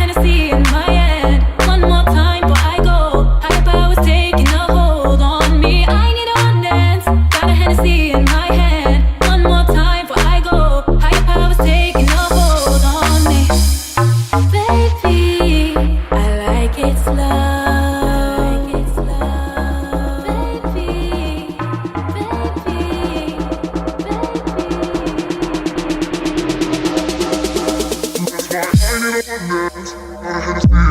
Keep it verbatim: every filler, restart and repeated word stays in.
Hennessy in my hand. One more time before I go. Higher powers taking a hold on me. I need a one dance. Got a Hennessy in my hand. One more time before I go. Higher powers taking a hold on me. Baby, I like it slow. Baby, baby, baby. That's why I need a one dance. Got a Hennessy